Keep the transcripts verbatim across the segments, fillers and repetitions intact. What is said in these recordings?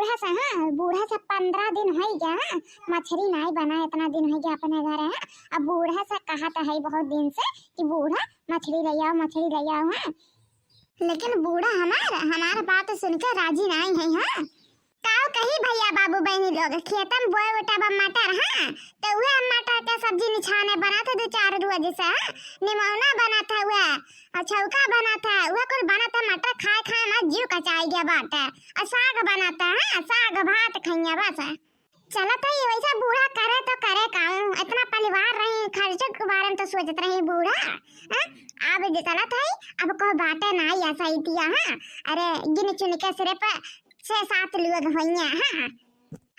बूढ़ा से, हाँ, बूढ़ा से पन्द्रह दिन होइ गया, हाँ, मछरी नाई बना, इतना दिन होइ गया अपने घर, हाँ। अब बूढ़ा से कहत है बहुत दिन से कि बूढ़ा मछरी लइ आओ, मछरी लइ आओ, हाँ। लेकिन बूढ़ा हमार, हमार बात सुन के राजी नाई है, हाँ। काव कही भइया बाबू बहिनी लोग, खेतम बोए उठा बा मटर, हाँ, तो उहे हम मटर के सब्जी निछाने बनात है दो चार रोज से, हाँ, निमौना बनात है उहे, और छौका बनात है, उहे कुल बनात है, मटर खाए खाए में जीव कचाई गया बाटे, और साग बनात है, हाँ, साग भात खइया बस। चलत है, वैसा बूढ़ा करे तो करे काऊ, इतना परिवार रही, खर्चे के बारे में तो सोचत रही बूढ़ा, हाँ? अब जे चलत है, अब को बाटे नाई ऐसा ही दिया, हाँ? अरे, गिन चुन के सिर्फ छह सात लोग होइया, हाँ?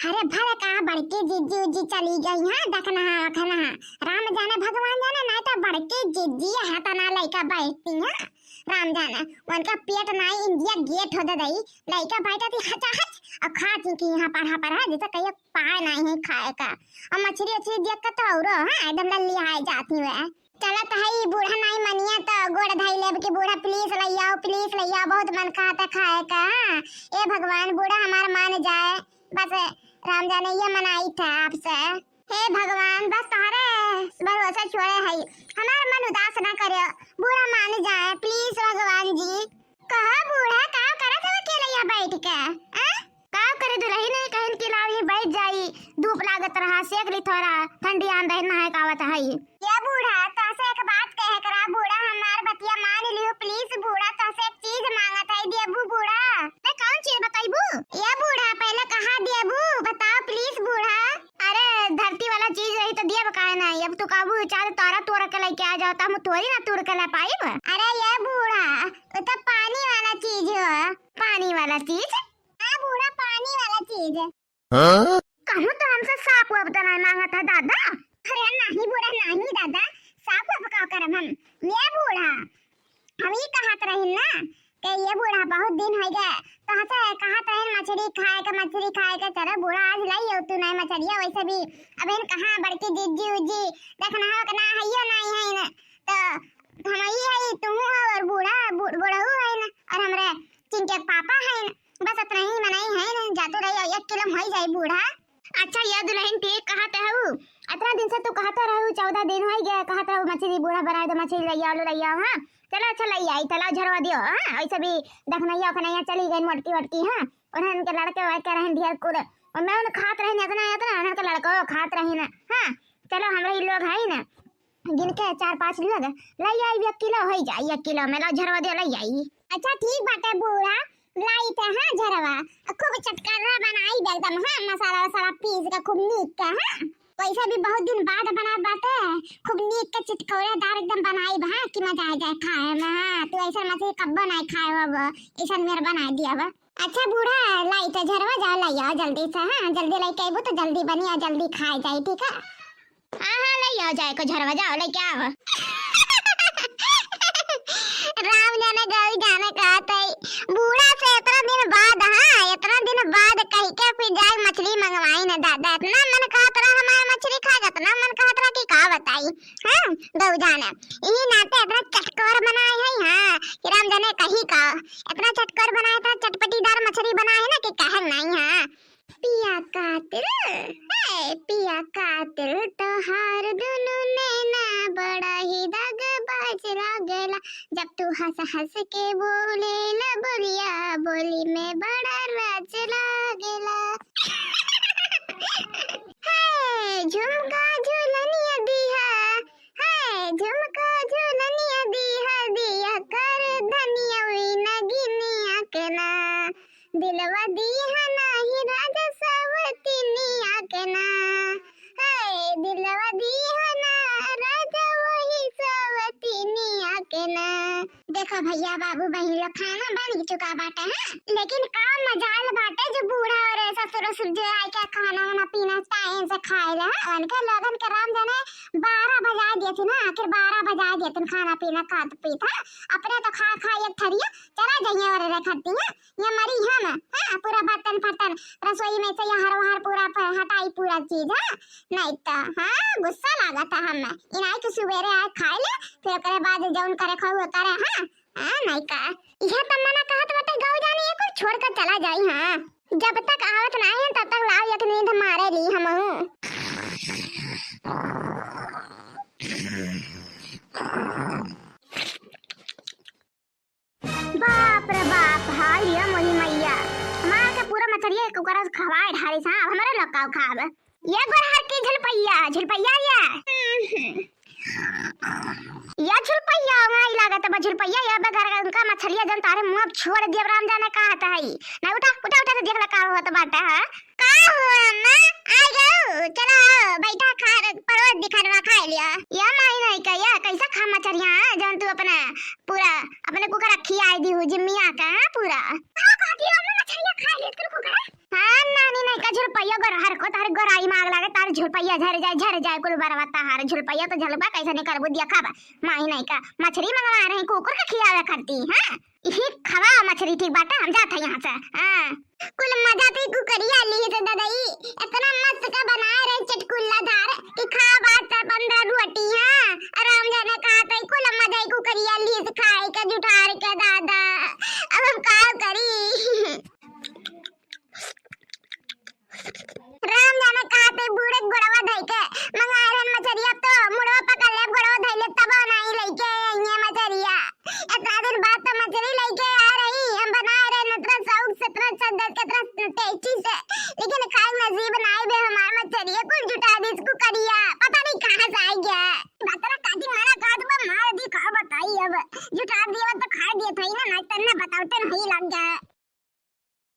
अरे, भले कहाँ बड़की जिज्जी उज्जी चली गई, हाँ? देखना है, वखना है। राम जाने, भगवान जाने, नाई तो बड़की जिज्जी है, तना लइका बैठती, हाँ? राम जाने, उनका पेट नाई इंडिया गेट हो दे दई, लइका बैठा थी हचाहच, और खा थी कि यहाँ पढ़ा पढ़ा, जैसे कहियो पाए नाई है खाए का। और मछरी उछरी देख के तो औरो, हाँ, एकदम लल्ली हाय जाती हुए। चलत है, ई बूढ़ा नाई मनिया तो गोड़ धई लेब कि बूढ़ा please लइ आओ, please लइ आओ, बहुत मन कहता खाए का। हाँ, ए भगवान, बूढ़ा हमार मान जाए, बस राम जाने ये मनाई था आपसे। हे भगवान, बस तोहरे भरोसे छोड़े हई, हमार मन उदास ना करे, बूढ़ा मान जाए, please भगवान जी। कहा बूढ़ा, का करत हो अकेले यहाँ बैठ के, आ? का करे दुलही, नहीं कहिन कि लाओ यहीं बैठ जाई, धूप लागत रहा, सेक ली थोड़ा, ठंडी आन रहे, नहाए का आवत हई। ये बूढ़ा, तोहसे एक बात कहे करा, बूढ़ा हमार बतिया मान लियो, please बूढ़ा, तोहसे एक चीज मांगत है, देबू बूढ़ा? ते कौन चीज बताइबू? ये बूढ़ा, पहले कहा देबू, बताओ please बूढ़ा। अरे, धरती वाला चीज रही तो दिया बकाए ना, अब तू कहबू चार तारा तोड़ के लेके आ जाओ, तो हम थोड़ी ना तोड़ के ला पाइब। अरे ये बूढ़ा, वो तो पानी वाला चीज हो। पानी वाला चीज? हाँ बूढ़ा, पानी वाला चीज। हाँ? कहूँ तो हमसे साफ वाफ तो नहीं मांगत है दादा। अरे नहीं बूढ़ा, नहीं दादा, साफ वाफ का करब हम? ये बूढ़ा, हम ई कहत रहिन ना कि ये बूढ़ा बहुत दिन होइ गए, तोहसे कहत रहिन मछरी खाए के, मछरी खाए के, चलो बूढ़ा आज लइ आओ तू नहीं मछरिया, वैसे भी अब इन कहाँ बड़की जिज्जी उज्जी देखना हो कि ना हइयो नहीं है न, तो हम ई है, तू हो और बूढ़ा, बू-, बूढ़ऊ है न, और हमरे चिंके के पापा है न, बस इतना ही मनई है न, जाते रही एक किलो में होइ जाई बूढ़ा। अच्छा, ये दुलहिन ठीक कहत हऊ। अतना दिन से तू कहत रहू, चौदह दिन होइ गया, कहत रहू, "मछरी बूढ़ा बनाए दो, मछरी लइ आओ, लइ आओ।" हाँ, चलो, अच्छा, लइ आई, चलो, झरवा दियो। हाँ, वैसे भी दखनैया उखनैया चली गई, मोटकी वोटकी, हाँ, उन्हन के लड़के वड़के रहन ढेर कुल, और मैं उन खात रहन इतना, इतना, उन्हन के लड़को खात रहन, हाँ, चलो, हमरा ई लोग है ना, गिन के चार पाँच लोग, लइ आई, एक किलो होइ जाई, एक किलो में लो, झरवा दियो, लइ आई। अच्छा, ठीक बाटे बूढ़ा, लाई थे, हाँ, झरवा, खूब चटकरा बनाई बे एकदम, हाँ, मसाला वसाला पीस के खूब नीक के, हाँ। वैसे भी बहुत दिन बाद बना बाटे, खूब नीक के चटकरेदार एकदम बनाई बा, हाँ, कि मजा आ जाए खाए में, हाँ। तू ऐसा मछली कब्बो नहीं खाए अब, ऐसा मेर बनाई दिया बा। अच्छा बूढ़ा, लाई थे झरवा, जाओ लइ आओ जल्दी से, हाँ, जल्दी लइ के अइबू तो जल्दी बनी और जल्दी खाए जाई, ठीक है? हाँ, हाँ, लइ आओ, जाए को झरवा, जाओ, लइ के आओ। राम जाने, गौ जाने कहत है, बूढ़ा से इतना दिन बाद, हाँ, इतना दिन बाद कहि के फिर जाए मछली मंगवाइन दादा, इतना मन कहत रहा हमार मछली खाए, इतना मन कहत रहा कि का बताई, हाँ, गौ जाने, इही नाते इतना चटकोर बनाए है, हाँ, कि राम जाने कही का, इतना चटकोर बनाए था, चटपटीदार मछली बनाए है ना कि कहन नहीं, हाँ। पिया कातिल, हे पिया कातिल, तोहार दुनु नैना बड़ा ही दगबाज लागेला। जब तू हंस हंस के बोलेला बोलिया, बोली में बड़ा राज लागेला। हे झुमका झुलनिया दिहा, हे झुमका झुलनिया दिहा, दिया कर धनिया वी नगिनिया के ना। दिलवा दिहा नाही राजा सवतिनिया के ना, हे दिलवा दिहा ना राजा वही सवतिनिया के ना। देखो भइया बाबू बहिन लोग, खाना बन चुका बाटे, हाँ? लेकिन का मजाल बाटे जो बूढ़ा और ससुर उसुर जो आए के खाना वाना पीना टाइम से खाए ले, हाँ? उनके लोगन के राम जाने बारह बजाए दिए थे ना, आखिर बारह बजाए दिए थे खाना पीना खात पीत, हाँ? अपने तो खा खा एक थरिया चला जाइए और रखती, हाँ? ये मरी हम, हाँ, पूरा बर्तन फर्तन रसोई में से यहाँ वहाँ पूरा प-, हटाई पूरा चीज, हाँ, नहीं तो, हाँ, गुस्सा लागत है हमें। इनाई के सुबेरे आए खाए ले, फिर ओकरे बाद जौन करे खाऊ वो करे, हाँ, हाँ, नहीं का। यह तो मना कहत बाटे गौ जाने ये कुल छोड़ कर चला जाई, हाँ। जब तक आवत नाही है, तब तक लाव एक नींद मारे ली हमहू। बाप रे बाप, हाय रे मोरी मैया, हमार के पूरा मछरिया कुकरा से खवाए ढारे सा, अब हमरे लोग का खाब? ये गोरहर की झुलपैया, झुलपैया या। या झुलपैया, वहाँ ही लागत बा झुलपैया, या बगर उनका मछरिया जन तारे मुँह छोड़ दिया, राम जाने का आता है। ना उठा, उठा, उठा, तो देख ला का होत बाटे, हाँ? का हो अम्मा, आ गयो? चला आओ, बैठा खा, परोस दिखनवा खा लिया। या माई नहीं का, या कैसा खा मछरिया, हाँ? जौन तू अपना पूरा अपने कुकर खियाई दी हो जिम्मिया का, हाँ, पूरा। का कहती हो अम्मा, मछरिया खा लेत कर कुकर? हाँ, नानी नहीं का झुरपैया गोरहर को, तारे गोराई माग लागे, तारे झुरपैया झर जाए, झर जाए, कुल बरवा तहार झुरपैया तो झलबा कैसे नहीं करबू, दिया खाबा। माई नहीं का मछरी मंगवा रही, कुकुर के खियावे करती, हाँ? इही खवा मछरी ठीक बाटे, हम जात है यहाँ से। हाँ। कुल मजा तो कुकरिया ली